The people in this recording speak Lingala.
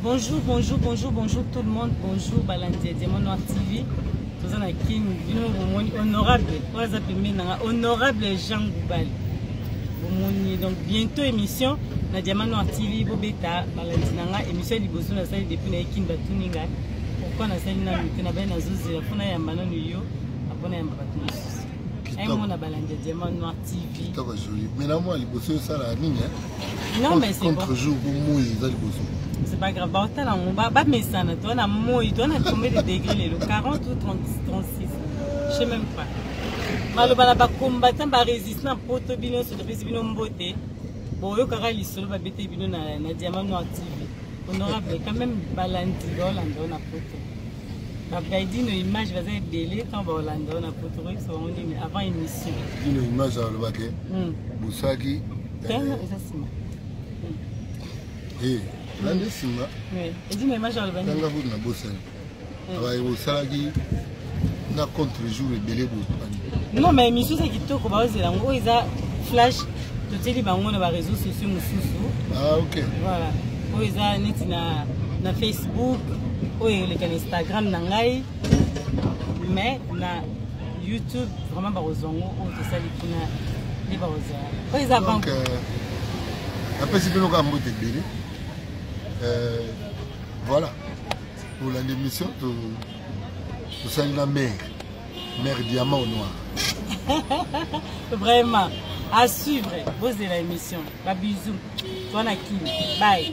Bonjour, bonjour, bonjour, bonjour tout le monde. Bonjour balandi ya Diamant Noir TV. Toza na Kin, bino bomoni honorable oyo aza pembeni na nga, honorable Jean Goubal. Bomoni donc bientôt émission na Diamant Noir TV bobeta balandi na nga émission ya liboso nasali depuis na Kin batuni nga pourquoi nasali nanu te na baye nazozela mpo nayamba nanu yo apo nayamba bato mosusu. Ayemona balandi ya Diamant Noir TV. Kitoko joli. Mais na mwa liboso osala nini hein? Non mais c'est bon. Contre jour pour moi eza liboso. C'est pas grave. Baotala yango bamesana toa na moi toa na combien de degré lelo 40 ou 30, 36 je sais même pas. Maloba na bacombattant barésistant poto bino nyonso topesi bino mbote boyokaka lisolo babeteli bino na, na diamant noir tv honorable quand même balandi baolanda yo na poto Babaidino image baza ebele ntango baolanda yo na poto koyebisa bango nini avant émission dino image alobaki bosalaki eza nsima landi nsima edino image aloba nini tanga kutu nabosani abaye bosalaki na contre jour ebele bopani non mais émission eza kitoko baozela yango oyo eza flash totieli bango na bareseau sociaux mosusu. Ah, ok. Voilà, oyo eza neti na Facebook, oyo eleka na Instagram na ngai, mais na YouTube vraiment bakozwa yango oyo tosali kuna nde bakozwa oyo eza. Donc napesi bino kaka mbote ebele. Voilà, kolanda émission tosali na mare Diamant au Noir. Vraiment à suivre, bozela émission. Babisous, toi na kini, bye.